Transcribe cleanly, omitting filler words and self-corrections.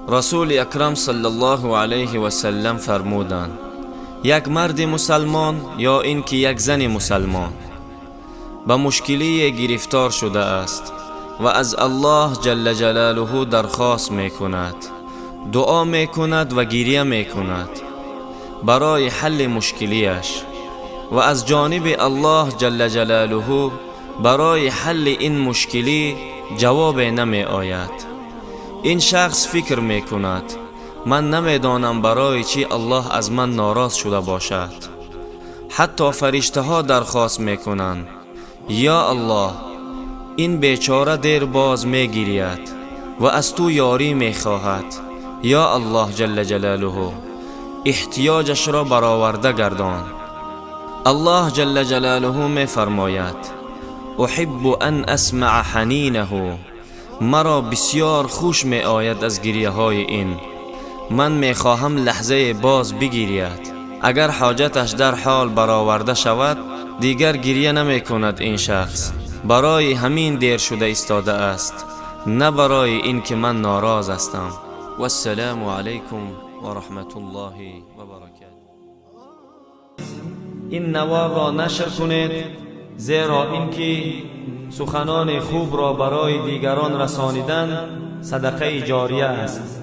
Расули Акрам саллаллоҳу алайҳи васаллам фармуданд: як марди мусалмон ё ин ки як зани мусалмон ба мушкилие гирифтор шудааст ва аз Аллоҳ ҷалла ҷалолуҳу дархост мекунад, дуо мекунад ва гиря мекунад барои ҳалли мушкилияш, ва аз ҷониби Аллоҳ ҷалла ҷалолуҳу барои ҳалли ин мушкилӣ ҷавобе намеояд. Ин шахс фикр мекунад: ман намедонам, барои чӣ Аллоҳ аз ман нороз шуда бошад. Ҳатто фариштаҳо дархост мекунанд: ё Аллоҳ, ин бечора дер боз мегирияд ва аз ту ёрӣ мехоҳад. Ё Аллоҳ ҷалла ҷалолуҳу, эҳтиёҷашро бароварда гардон. Аллоҳ ҷалла ҷалолуҳу мефармояд: أحب أن أسمع حنينه. Маро бисёр хуш меояд аз гирияҳои ин. Ман мехоҳам лаҳзае боз бигирияд. Агар ҳоҷаташ дар ҳол бароварда шавад, дигар гирия намекунад. Ин шахс барои ҳамин дер шуда истодааст, на барои ин ки ман нороз ҳастам. Вассалому алайкум ва раҳматуллоҳи ва баракатуҳ. Ин наворро нашр кунед, зеро ин ки суханони хубро барои дигарон расонидан садақаи ҷория аст.